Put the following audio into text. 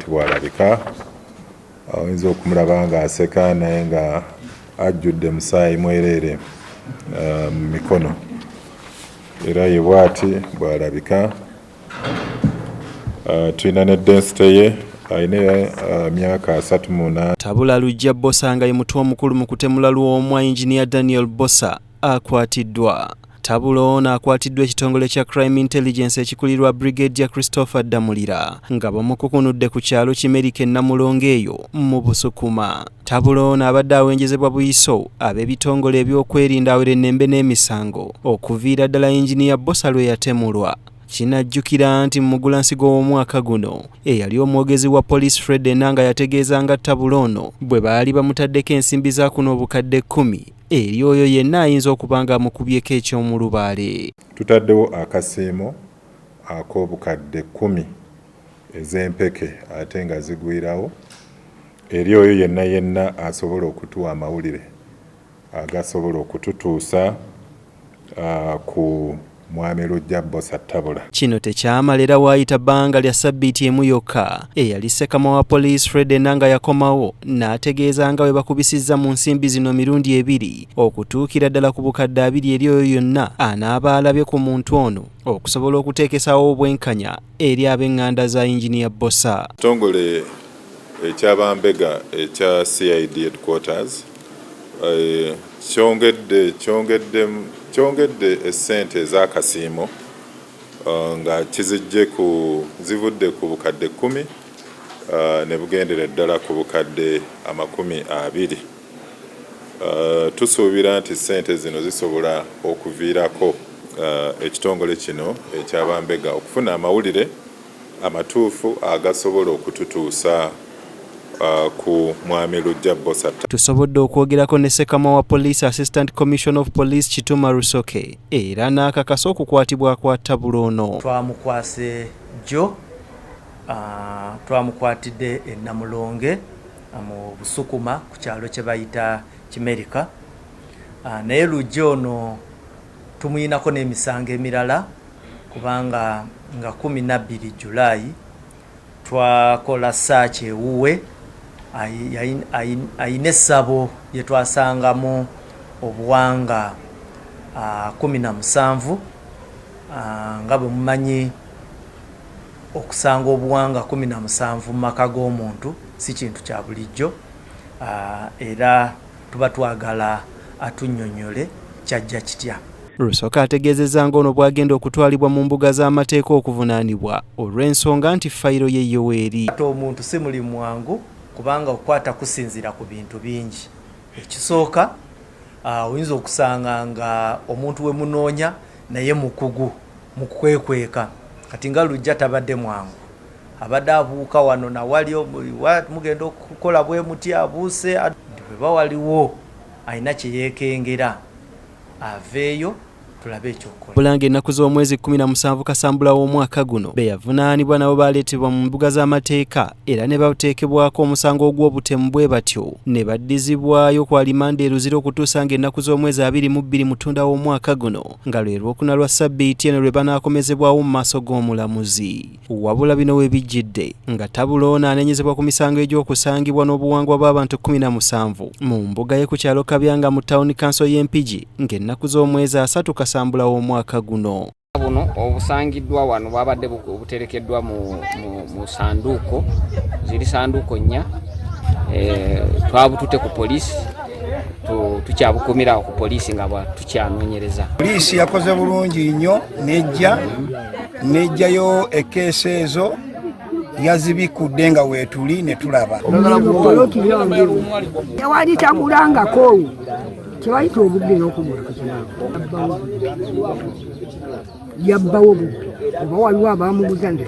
Bwati bw'alabika. Oyinza okumulaba ng'aseka naye nga ajjudde musaayi mwereere mu mikono. Era ye bwati bw'alabika. Tulina ne density ye, alina myaka 38. Tabula Luggya Bbosa nga ye mutwe omukulu mu kutemula Lwomwa Engineer Daniel Bbosa akwatiddwa. Tabula ono akwatiddwa ekitongole kya Crime Intelligence ekikulirwa Brigadier Christopher Ddamulira nga bamukukunudde ku kyalo Kimerika e Namulonge eyo mu Busukuma. Tabula ono abadde awenjezebwa buyiso ab'ebitongole ebyokwerinda awerennembe n'emisango okuviira ddala Engineer Bbosa lwe yatemulwa. Kinajjukira nti mu mugulansigo w'omwaka guno eyali omwogezi wa poliisi Fred Enanga yategeeza nga Tabula ono bwe baali bamutaddeko ensimbi za kuno obukadde 10 eri oyo yenna ayinza okuba nga amukubyeko eky'omulubaale. Tutaddewo akasiimo ak'obukadde 10 ez'empeke ate nga zigwirawo eri oyo yenna yenna asobola okutuwa amawulire agasobola okututuusa ku Mwami Luggya Bbosa Tabula. Kino tekyamala era waayita bbanga lya ssabbiiti emu yokka eyali ssekama wa poliisi Fred Enanga yakomawo n'ategeeza nga bwe bakubisizza mu nsimbi zino mirundi ebiri okutuukira ddala ku bukadde 20 eri oyo yonna anaaba alabye ku muntu ono okusobola okuteekesaawo obwenkanya eri ab'eŋŋanda za Engineer Bbosa. Ekitongole eky'abambega ekya CID headquarters kyongedde essente ez'akasiimo nga kizijje ku zivudde ku bukadde 10 ne bugendera ddala ku bukadde 20. Tusuubira nti ssente zino zisobola okuviirako ekitongole kino eky'abambega okufuna amawulire amatuufu agasobola okututuusa ku Mwami Luggya Bbosa. Tusobodde okwogerako ne ssekama wa poliisi Assistant Commissioner of Police Kituma Rusoke era n'akakasa okukwatibwa kwa Tabula ono. Twamukwase jjo, twamukwatidde e Namulonge mu Busukuma ku kyalo kye bayita Kimerika. Naye Luggya ono tumuyinako n'emisango emirala kubanga nga 12 Julai twakola search ewuwe, ayina essabo lye twasangamu obuwanga 17. Nga bwe mumanyi, okusanga obuwanga 17 mu maka g'omuntu si kintu kya bulijjo, era tuba twagala atunnyonnyole kyajja kitya. Rusoke ategeezezza ng'ono bw'agenda okutwalibwa mu mbuga z'amateeka okuvunaanibwa olw'ensonga nti fayiro ye yo weeri. Ate omuntu si mulimu mwangu kubanga okukwata kusinziira ku bintu bingi. Ekisooka, oyinza okusanga nga omuntu we munoonya naye mukugu mu kwekweka. Kati nga Luggya tabadde mwangu, abadde abuuka wano nawali, mugenda okukola bwe muti abuuse nti bwe waliwo alina kye yeekengera aveeyo tulabe ekyokukola. Bulanga ennaku z'omwezi 17 Kasambula w'omwaka guno be yavunaanibwa nabo baleetebwa mu mbuga z'amateeka era ne bateekebwako omusango ogw'obutemu, bwe batyo ne baddizibwayo ku alimanda e Luzira okutuusa ng'ennaku z'omwezi 22 Mutunda w'omwaka guno, nga lwe lwokuna lwa ssabbiiti eno, lwe banaakomezebwawo mu maaso g'omulamuzi. Wabula bino we bijjidde nga Tabula ono anenyezebwa ku misango egy'okusangibwa n'obuwangwa bw'abantu 17 mu mbuga ye ku kyalo Kabyanga mu Town Council y'Empigi ng'ennaku z'omwezi 30 Kasambula w'omwaka guno. Buno obusangiddwa wano bwabadde buterekeddwa mu sanduuko, ziri sanduuko nnya. Twabutute ku poliisi, tukyabukumira ku poliisi nga tukyanoonyereza. Poliisi yakoze bulungi nnyo nejja nejjayo ekeesi ezo, yazibikudde nga weetuli ne tulaba. Tewali tagulangako kyebayita obubbi n'okugula yabbawo bubbi oba waliwo abamuguza nti